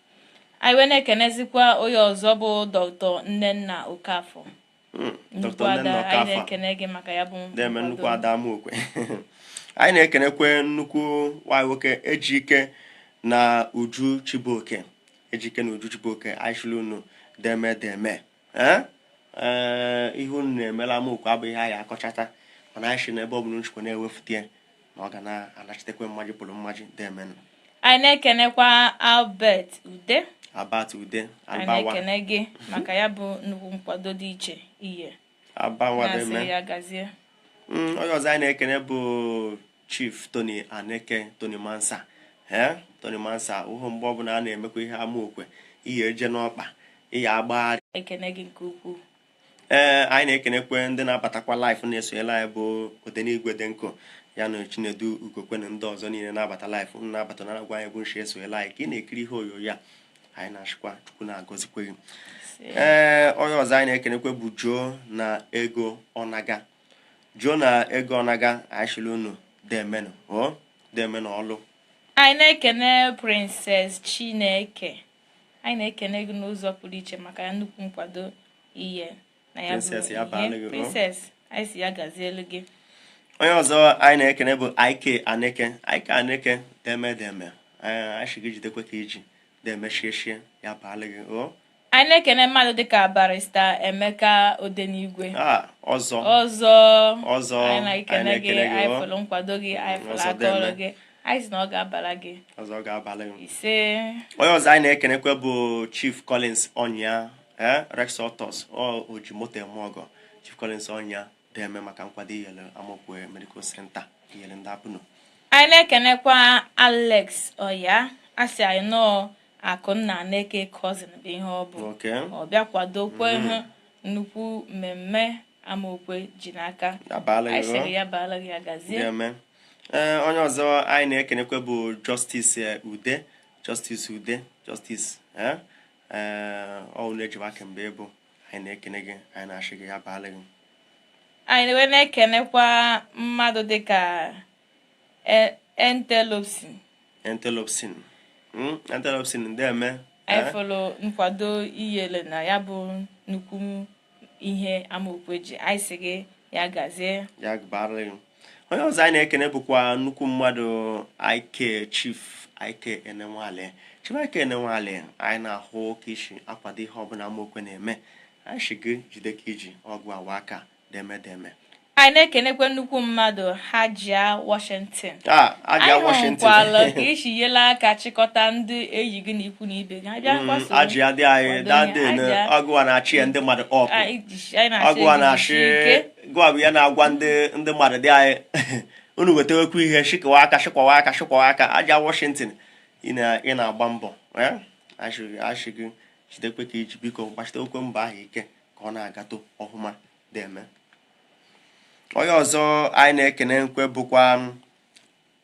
Anyị wee na-ekenezikwa onye ọzọ bụ Dr. Nnenna Okafọ. Nnukwu Dr. ada. Nnenna Anyị Okafor. na-ekene gị maka ya bụ Deme, nnukwu nkwado. ada Amaokwe. Anyị na-ekenekwe nnukwu nwanyị nwoke, Ejike na Uju Chibuoke. Ejike na Uju Chibuoke, anyị chụrụ unu deme deme. Ee, ihe unu na-emela Amaokwe abụghị ihe anyị akọchata, mana anyị si na ebe ọ bụla nchukwu na-ewefute ya, na ọ ga na-anachitekwe mmaji pụrụ mmaji. Demenụ. Anyị na-ekenekwa Albert Ude. Abat Ude. Anyị Abawa. na-ekene gị maka ya bụ nnukwu nkwado dị iche ihe. Abawa. Na-asị Deme. ya gazie. Onye ọzọ anyị na-ekene bụ Chief Tony Aneke, Tony Mansa. Ee, Tony Mansa, ụhụ mgbe ọbụla a na-emekwa ihe Amaokwe, ihe eje n'ọkpa, ihe agbagharị. Ekene gị nke ukwuu. Ee, anyị na-ekenekwe ndị na-abatakwa live na-esonyela anyị, bụ Odenigwe Denko ya na Chinedu Ugokwe na ndị ọzọ niile na-abata live. Unu na-abata na agwa anyị bụ nshi esonyela anyị ka ị na-ekiri ihe onyonyo a. Anyị na-achịkwa Chukwu na-agọzikwe gị. Ee, onye ọzọ anyị na-ekenekwe bụ Joe na Ego Ọnaga. Joe na Ego Ọnaga, anyị chịrị unu demenụ o demenụ ọlụ. Anyị na-ekene Princess Chineke. Anyị na-ekene gị n'ụzọ pụrụ iche maka ya nnukwu nkwado ihe na ya bụ Princess, ya baala ihe. gị, o. Princess, anyị si ya gazielu gị. Onye ọzọ anyị na-ekene bụ Ike Aneke. Ike Aneke, deme deme. Anyị sị gị jidekwe ka iji deme shie ya baala gị o. Anyị na-ekene mmadụ dịka Barrister Emeka Odenigwe. Ah, ọzọ. Ọzọ. Ọzọ. Anyị na-ekene anyị gị. na-ekene gị, Anyị o. fụrụ nkwado gị, anyị fụrụ Ọzọ, aka ọrụ deme. gị. Anyị sị na ọ ga-abara gị. Ọzọ ga-abalị gị. Ise. Onye ọzọ anyị na-ekenekwe bụ Chief Collins Ọnya, ee, Rex Autos ọ oji moto eme ọgọ. Chief Collins Ọnya, deme maka nkwado iyele Amaokwe Medical Center, iyele ndị apụnụ. Anyị na-ekenekwa Alex Ọya. Asị anyị nọọ Akụnna Aneke cousin bụ ihe ọ bụ. Ọ bịa kwadokwe hụ nnukwu mmemme Amaokwe ji n'aka. Abalị Anyị gị, o. sịrị ya baala gị, ya gazie. Deme. Ee, onye ọzọ anyị na-ekenekwe bụ Justice Ude. Justice Ude, Justice, ee ee, ọ na-ejiwa kemgbe ịbụ. Anyị na-ekene gị, anyị na-achị gị ya baala gị. Anyị wee na-ekenekwa mmadụ dịka Entelopsin. Entelopsin. Entelopsin, ndeme. Anyị fụrụ nkwado iyele na ya bụ nnukwu ihe Amaokwe ji. Anyị sị gị ya gazie. Ya baala gị. Onye ọzọ anyị na-ekene bụkwa nnukwu mmadụ, Ike, Chief Ike Enenwale. Chief Ike Enenwale, anyị na-ahụ ka isi akwado ihe ọbụla Amaokwe na-eme. Anyị si gị jide ka iji ọgwụ awa aka. Deme deme. Anyị na-ekenekwe nnukwu mmadụ, Hajia Washington. Ah, Hajia Anyị Washington. hụkwala ka isi yela aka chịkọta ndị enyi gị na ikwu na ibe gị abịa kwaso. Hajia dị anyị kwado dade ihe. na Hajia. ọgụwa na-achị ya ndị mmadụ ọpụ. Anyị na-achị Ọgụwa gị na-achị jisie ike. gụwa bụ ya na-agwa ndị mmadụ dị anyị. Unu wetawekwa ihe, shịkọwa aka, shịkwawa aka, shịkwawa aka. Aja Washington, ị na-agba mbọ. Ashị gị jidekwe ka iji, biko gbachitekwe mbọ ahụ ike ka ọ na-agatụ ọhụma. Deme. Onye ọzọ anyị na-ekene nkwe bụkwa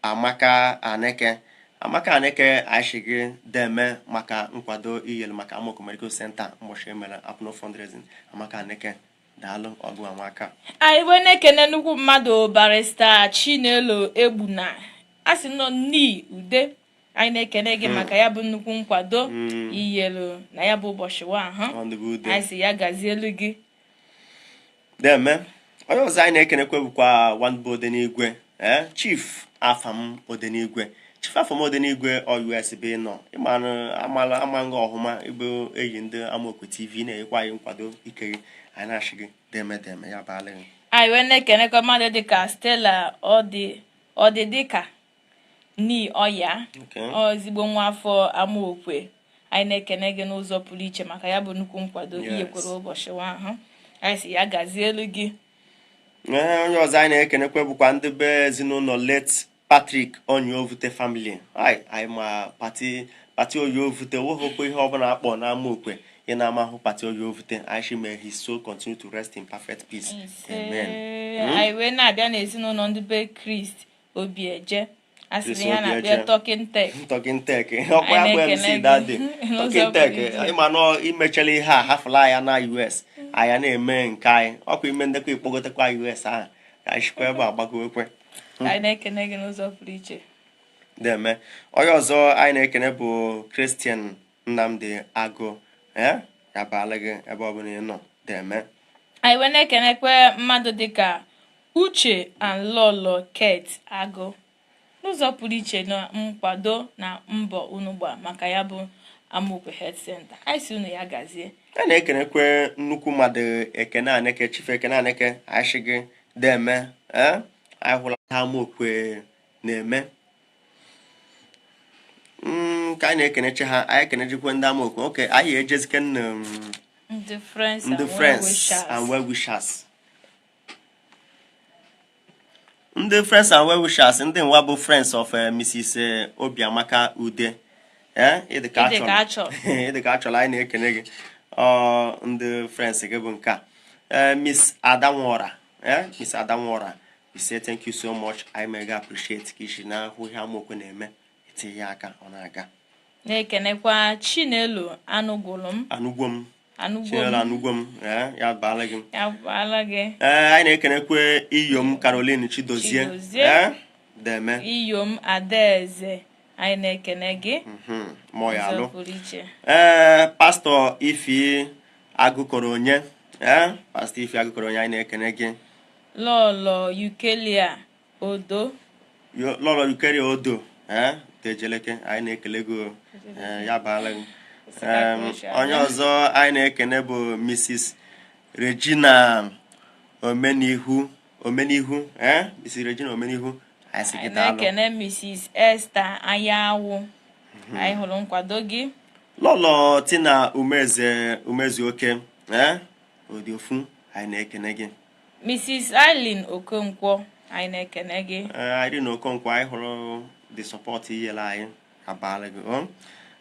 Amaka Aneke. Amaka Aneke, anyị gị deme maka nkwado iyelu maka Amokwe Medical Center mbọchị emere Apno fundraising. Amaka Aneke, daalụ ọgụ amaka. Anyị wee na-ekene nnukwu mmadụ, Barrister Chinelo Egbuna, a sị nọ ni ude. Anyị na-ekene gị maka ya bụ nnukwu nkwado iyelu na ya bụ ụbọchị wa ahụ. Ọ ndị bụ ude. Anyị sị ya gazielu gị. Deme. Onye ọzọ anyị na-ekenekwe bụkwa Nwamba Odenigwe, ee, Chief Afam Odenigwe. Chief Afam Odenigwe, USB nọ ịmanụ amala amanga ọhụma ịbụ eyi ndị Amaokwe TV na-enyekwa anyị nkwado ike gị. Anyị na-achị gị deme, deme, ya baala gị. Anyị wee na-ekenekwa mmadụ dịka Stella Ọdịdịka ni ọya. Ọ ezigbo nwa afọ Amaokwe. Anyị na-ekene gị n'ụzọ pụrụ iche maka ya bụ nnukwu nkwado iyekwere ụbọchị nwa ahụ. Anyị sị ya gazie elu gị. Ee, onye ọzọ anyị na-ekenekwe bụkwa ndị be ezinụlọ late Patrick Onyovute family. Anyị ma pati pati Onyovute wohokwa ihe ọbụla akpọ n'Amaokwe ị na-amahụ pati Onyovute. Anyị sị may his soul continue to rest in perfect peace. Amen. Anyị wee na-abịa n'ezinụlọ ndị be Christ Obieje, a Chris sịrị ya na Obieje. akpịa Talking Tech. Talking Tech, ọkwa ya bụ Anyị MC na-ekele that gị day. n'ụzọ Talking Tech, pụrụ iche. ịma nọ imechala ihe a hafụla ya na US, anyị na-eme nke anyị ọkwa ime ndekọ ikpogotekwa US ahụ ka anyị chịkwa ebe a gbagowekwe. Anyị na-ekene gị n'ụzọ pụrụ iche. Deme. Onye ọzọ anyị na-ekene bụ Christian Nnamdi Agụ. Ee, ya baala gị ebe ọbụla ị nọ. Deme. Anyị wee na-ekenekwe mmadụ dịka Uche and Lọlọ Ket Agụ n'ụzọ pụrụ iche na nkwado na mbọ unu gba maka ya bụ Amokwe Health Center. Anyị si unu ya gazie. A na-ekenekwe nnukwu mmadụ Ekene Aneke, Chief Ekene Aneke. Anyị sị gị deme. Ee, anyị hụla ha Amaokwe na-eme. Ka anyị na-ekeneche ha, anyị ekenejikwe ndị Amaokwe oke. Anyị ejezike nna ndị friends ndị and friends well-wishers. And well wishers, ndị friends and well wishers, ndị nwa bụ friends of Mrs. Obiamaka Ude, ịdị ka Ịdị ka achọrọ, ịdị ka achọrọ. Anyị na-ekene gị. Ọ ndị friends gị bụ nke a. Miss Adanwora, Miss Adanwora, we say thank you so much. Anyị mega appreciate ka isi na-ahụ ihe Amaokwe na-eme, etinye ya aka, ọ na-aga. Na-ekenekwa Chinelo Anụgwụlụ m. Anụgwo m. Anụgwo Chinelo m. Anụgwo m, ya baala gị. Ya baala gị. Ee, anyị na-ekenekwe Iyom Caroline Chidozie. Chidozie. Ee, deme. Iyom Adaeze, anyị na-ekene gị Mọ ya n'ụzọ alụ. pụrụ iche. Ee, Pastọ Ifi Agụkọrọ onye, ee, Pastọ Ifi Agụkọrọ onye, anyị na-ekene gị. Lọlọ Yukelia Odo. Lọlọ Yukeria Odo, ee, Tejeleke, anyị na-ekele gị o. Ee, ya baala gị. Onye ọzọ anyị na-ekene bụ Mrs. Regina Omenihu. Omenihu, ee, Mrs. Regina Omenihu, anyị sị gị Anyị daalụ. na-ekene Mrs. Esther Anyanwụ, anyị hụrụ nkwado gị. Lọlọ Tina Umeze, Umezuoke, ee, Odiofu, anyị na-ekene gị. Mrs. Eileen Okonkwo, anyị na-ekene gị. Ee, Irene Okonkwo, anyị hụrụ the support iyele anyị, abalị gị o.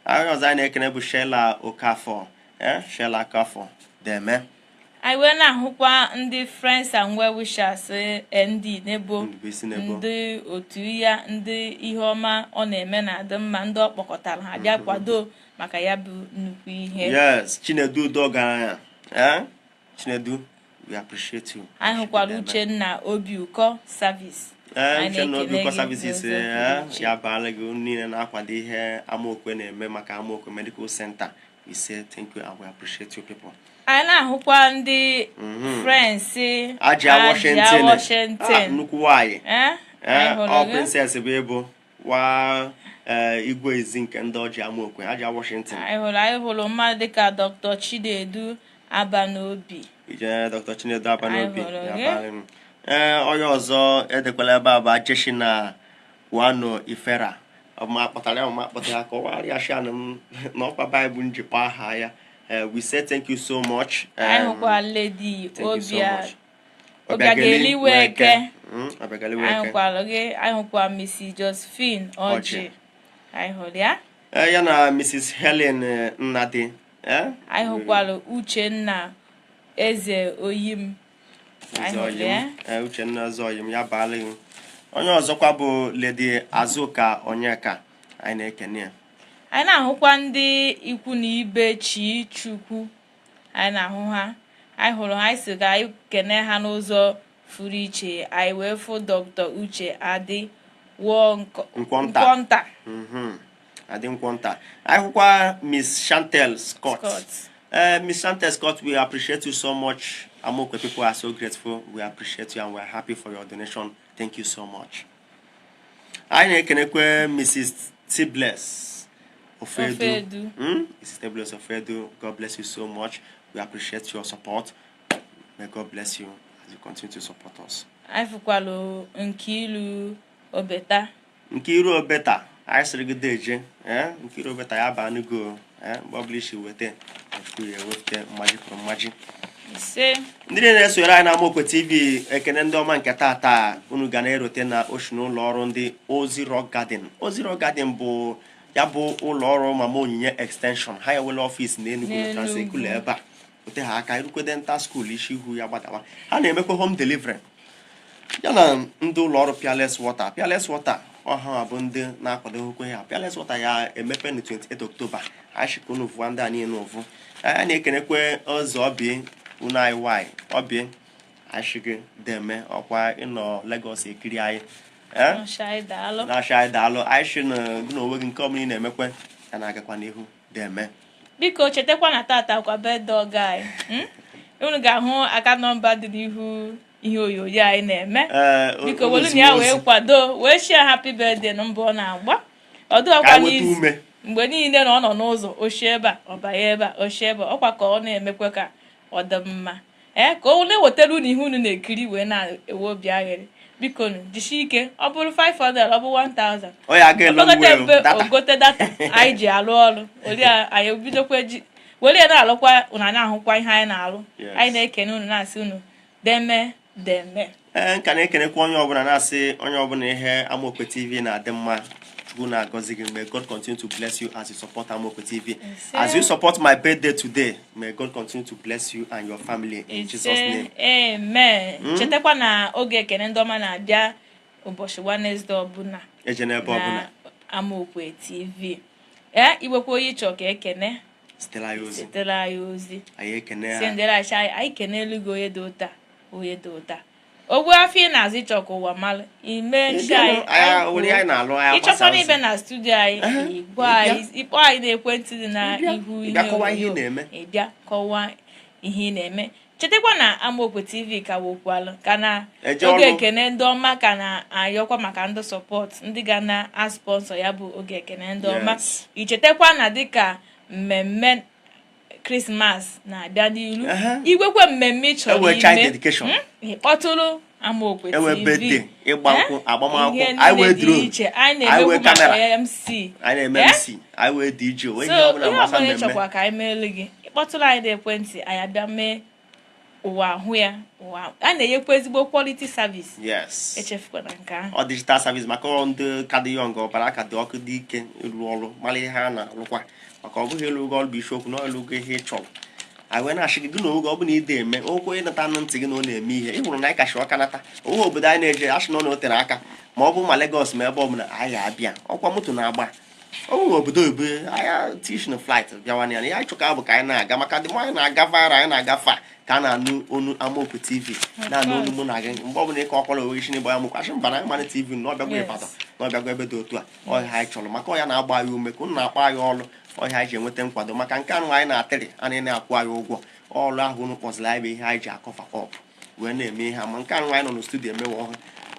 Onye ọzọ anyị na-ekene bụ Sheila Okafor. Ee, Sheila Okafor, deme. Anyị wee na-ahụkwa ndị friends and well wishers, ndị nebo. Ndubuisi Nebo. Ndị otu ya, ndị ihe ọma ọ na-eme na-adị mma, ndị ọ kpọkọtara ha bịa kwado maka ya bụ nnukwu ihe. Yes, Chinedu Udo ọgaranya, ee, Chinedu, we appreciate you. Anyị hụkwara Deme. Uchenna Obiụkọ Service. Ee, Anyị Uchenna na-ekele Obiụkọ gị Services, n'ụzọ ee, pụrụ iche. ya baala gị. Unu niile na-akwado ihe Amaokwe na-eme maka Amaokwe Medical Center, we say thank you and we appreciate you people. Anyị na-ahụkwa ndị friends Ajia Washington. Washington. Ah, nnukwu nwanyị. Eh? Ee, Anyị hụrụ ọ gị. princess bụ ịbụ wa, ee, igwe ezi nke ndị ọjị Amaokwe, Ajia Washington. Anyị hụrụ mmadụ dịka Dr. Chinedu Abanobi. Ije Dr. Chinedu Abanobi. Anyị hụrụ Ya gị. baala m. Ee, onye ọzọ edekwala ebe a bụ Ajeshina Wano Ifera. Ọma kpọtara ya, ọma kpọtara ya, kọwara shanụ m n'ọkwa Baịbụl njikwa aha ya. We say thank you so much. Anyị hụkwa Lady Thank you so Obia much. Obiageli Weke. Obiageli Anyị Nweke. hụkwara gị. Anyị hụkwa Mrs. Josephine Ọjị. Ọjị. Anyị hụrụ ya. Ya na Mrs. Helen Nnadi. Anyị hụkwara Uchenna Eze Oyim. Anyị Eze hụrụ Oyim. ya. Uchenna Eze Oyim, ya baala gị. Onye ọzọkwa bụ Lady Azuka Onyeka, anyị na-ekene ya. Anyị na-ahụkwa ndị ikwu na ibe Chi Chukwu. Anyị na-ahụ ha, anyị hụrụ ha. Anyị sị ka anyị kene ha n'ụzọ furu iche. Anyị wee fụ Dr. Uche Adị Wụọ Nkwọnta. Nkwọnta. Adị Nkwọnta. Anyị hụkwa Miss Chantel Scott. Scott. Miss Chantel Scott, we appreciate you so much. Amokwe people are so grateful. We appreciate you and we are happy for your donation. Thank you so much. Anyị na-ekenekwe Mrs. Tibles Ofedu. Ofedu. Mrs. Tibles Ofedu, God bless you so much. We appreciate your support. May God bless you as you continue to support us. Anyị fụkwalụ Nkiru Obeta. Nkiru Obeta, anyị sịrị gị deje. Nkiru Obeta, ya baa n'ugo. Mgbe ọbụla isi weta, Chukwu ya ewepụta mmaji kwuru mmaji. Ise. Ndị niile na-esonyere anyị na Amaokwe TV, ekene ndị ọma nke tata unu ga na-erote na oshi n'ụlọ ọrụ ndị Ozi Rock Garden. Ozi Rock Garden bụ ya bụ ụlọ ọrụ Mama Onyinye Extension. Ha ewela office na Enugu na N'Enugu. Trans-Ekulu ebe a ote ha aka irukwe Dental School, isi ihu ya gbadawa. Ha na-emekwa home delivery, ya na ndị ụlọ ọrụ Peerless Water. Peerless Water, ọha bụ ndị na-akwadokwe ya. Peerless Water ya emepe na 28 October. Anyị chịkwa unu vụwa ndị a niile ụvụ. Anyị na-ekenekwe ọzọ obi unu anyị nwanyị obi anyị deme ọkwa ịnọ Lagos ekiri anyị. Nọsha, anyị daalụ. Na-achị anyị daalụ. Anyị sị na gị na onwe gị nke ọbụla ị na-emekwe ya na-agakwa n'ihu, deme. Biko chetakwa na tata kwa birthday ọga anyị. Unu ga-ahụ aka nọmba dị n'ihu ihe onyonyo anyị na-eme. Biko unu welu na ya zuru wee ozi. kwado, wee share happy birthday na mbọ ọ na-agba ọdụ Ka ọkwa anyị nweta n'izu ume. Mgbe niile na ọ nọ n'ụzọ ochie ebe a, ọ banye ebe a, ochie ebe a, ọkwa ka ọ na-emekwa ka ọ dị mma, ee, ka o na-ewetara unu ihe unu na-ekiri wee na-ewe obi aghịrị. Biko nu, jisie ike. Ọ bụrụ 500, ọ bụ 1000, Ọ ya aga elo ogote mgbe mpe data. Ogote data anyị ji alụ ọrụ ori anyị ebidokwa ji were ya na-alụkwa unu, anyị ahụkwa ihe anyị na-alụ. Anyị na-ekene unu, na-asị unu deme deme. Ee, nka na-ekenekwa onye ọbụla, na-asị onye ọbụla ihe Amaokwe TV na-adị mma. Chukwu na-agọzi gị. May God continue to bless you as you support Amaokwe TV. Ise. As you support my birthday today, may God continue to bless you and your family in Jesus name. Amen. Chetakwa na oge ekene ndị ọma na-abịa ụbọchị Wednesday ọbụla Eje n'ebe ọbụla. Na Amaokwe TV. Ee, iwekwa onye ịchọ ka ekene, Zitere anyị ozi. Zitere anyị ozi. Anyị ekene Si ha. ndịrị anyị, anyị kenelu gị, onye dị ụta, onye dị ụta, ogbu afọ ị na-azụ, ịchọ ka ụwa malụ ime Ị nche bịa anyị. nụ, anyị were ihe anyị na-alụ, anyị agbasa Ịchọkwana ozi. ibe na studio anyị, ịgwa anyị, ịkpọ anyị n'ekwentị dị na Ị bịa, ihu ị ihe bịa kọwaa ihe ị onyonyo. na-eme. Ị bịa kọwaa ihe ị na-eme. Chetakwa na Amaokwe TV ka wokwalụ ka na Eje oge ọlụ. ekene ndị ọma ka na-ayọkwa maka ndị support, ndị ga na-a sponsor ya bụ oge ekene ndị ọma. Ichetakwa na dịka mmemme Krismas na-abịa n'iru, igwekwe mmemme ị chọrọ Ewe child ime, dedication. Ị kpọtụrụ Amaokwe Ewe TV. birthday, ịgba nkwụ, agbamakwụkwọ. Ihe Anyị wee niile dị drone. iche anyị Anyị wee na-emekwu maka camera. MC. Anyị na-eme MC, anyị wee DJ, wee So ihe ọbụla ihe gbasara ọbụla ị mmemme. chọkwa ka anyị meelu gị, ịkpọtụrụ anyị n'ekwentị, anyị abịa mee ụwa ahụ ya ụwa. A na-enyekwa ezigbo quality service. Echefukwana nke ahụ. Ọ digital service maka ọ ndị ka dị young, ọbara ka dị ọkụ, dị ike ịrụ ọrụ, mara ihe a na-alụkwa, maka ọ bụghị ịlụ ọrụ bụ isiokwu na ọlụgo ihe ị chọrọ. Anyị wee na-achị gị, gị na oge ọ bụla ide eme okwu ịnata na ntị gị na ọ na-eme ihe ị hụrụ na anyị kachi ọka nata onwe obodo anyị na-eje achị na ọ na o tere aka, ma ọ bụ ma Lagos, ma ebe ọbụla anyị abịa, ọkwa moto na-agba ọ bụ obodo oyibo anyị tish na flight bịawa ya na ya. Chọka bụ ka anyị na-aga, maka dị anyị na-aga viral, anyị na-agafe ka a na-anụ onu Amaokwe TV, na-anụ onu mụ na gị. Mgbe ọbụla ịkọ ọkwara onwe isi n'ịgba Amaokwe, achị mba na anyị mara TV na ọbịagwa Ịbàdàn na ọbịagwa ebe dị otu a. Ọhịa anyị chọrọ maka ọya na-agba anyị ume ka unu na-akpọ anyị ọrụ ọhịa anyị ji enweta nkwado, maka nke anụ anyị na-atịrị anyị na-akwụ anyị ụgwọ ọrụ ahụ unu kpọziri anyị bụ ihe anyị ji akọfa ọp wee na-eme ihe a. Ma nke anụ anyị nọ na studio emewe ọhụụ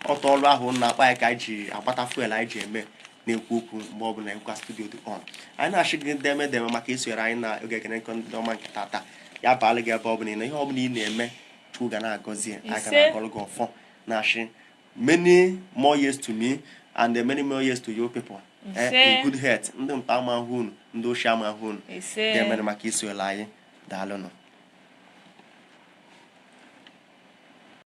ọtọ ọrụ ahụ unu na-akpọ anyị ka anyị ji agbata fuel anyị ji eme na-ekwu okwu mgbe ọbụla nkwa studio dị on. Anyị na-achị gị deme deme maka isonyere anyị na oge ekene nkọ ndị ọma nke tata. Ya baala gị ebe ọbụla ị nọ, ihe ọbụla ị na-eme, Chukwu ga na-agọzi ya. Anyị ga Ise. na-agọrọ gị ọfọ, na-achị many more years to me and many more years to you people. Ise. In good health. Ndị mkpa ama ahụ unu, ndị ochie ama ahụ unu. Ise. Ga-emere maka isonyere anyị. Daalụnụ.